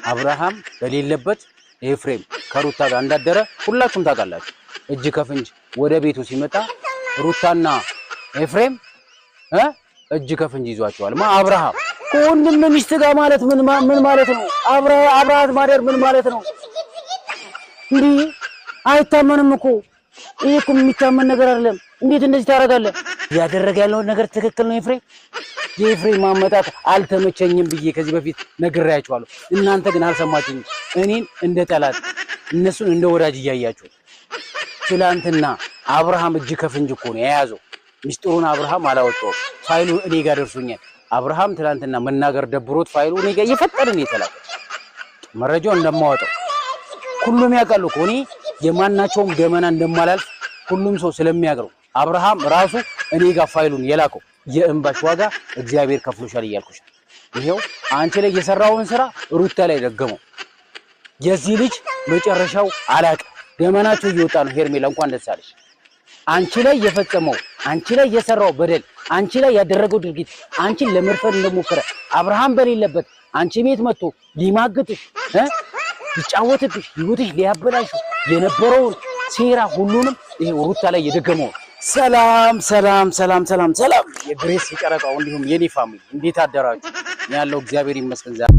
አብርሃም በሌለበት ኤፍሬም ከሩታ ጋር እንዳደረ ሁላችሁም ታውቃላችሁ። እጅ ከፍንጅ ወደ ቤቱ ሲመጣ ሩታና ኤፍሬም እጅ ከፍንጅ ይዟቸዋል። ማ አብርሃም ከወንድም ሚስት ጋር ማለት ምን ምን ማለት ነው? አብረሃት ማደር ምን ማለት ነው? እንዲህ አይታመንም እኮ። ይሄ እኮ የሚታመን ነገር አይደለም። እንዴት እንደዚህ ታደርጋለህ? እያደረገ ያለውን ነገር ትክክል ነው ኤፍሬም? የኤፍሬም ማመጣት አልተመቸኝም ብዬ ከዚህ በፊት ነግሬያችኋለሁ። እናንተ ግን አልሰማችሁኝም። እኔን እንደ ጠላት እነሱን እንደ ወዳጅ እያያችሁ። ትላንትና አብርሃም እጅ ከፍንጅ እኮ ነው የያዘው። ሚስጥሩን አብርሃም አላወጣውም። ፋይሉ እኔ ጋር ደርሶኛል። አብርሃም ትላንትና መናገር ደብሮት ፋይሉ እኔ ጋር እየፈጠነ ነው የተላከው። መረጃው እንደማወጣው ሁሉም ያውቃሉ እኮ። እኔ የማናቸውም ገመና እንደማላልፍ ሁሉም ሰው ስለሚያውቀው አብርሃም ራሱ እኔ ጋር ፋይሉን የላከው። የእንባሽ ዋጋ እግዚአብሔር ከፍሎሻል እያልኩሽ ይሄው አንቺ ላይ የሰራውን ስራ ሩታ ላይ ደገመው። የዚህ ልጅ መጨረሻው አላቅ ገመናቸው እየወጣ ነው። ሄርሜላ እንኳን ደስ አለሽ። አንቺ ላይ የፈጸመው፣ አንቺ ላይ የሰራው በደል፣ አንቺ ላይ ያደረገው ድርጊት፣ አንቺን ለመድፈር እንደሞከረ፣ አብርሃም በሌለበት አንቺ ቤት መጥቶ ሊማግጥሽ፣ ሊጫወትብሽ፣ ህይወትሽ ሊያበላሽ የነበረውን ሴራ ሁሉንም ይሄ ሩታ ላይ የደገመው። ሰላም ሰላም ሰላም ሰላም ሰላም፣ የግሬስ የጨረቃው እንዲሁም የኔ family እንዴት አደራችሁ? ያለው እግዚአብሔር ይመስገን።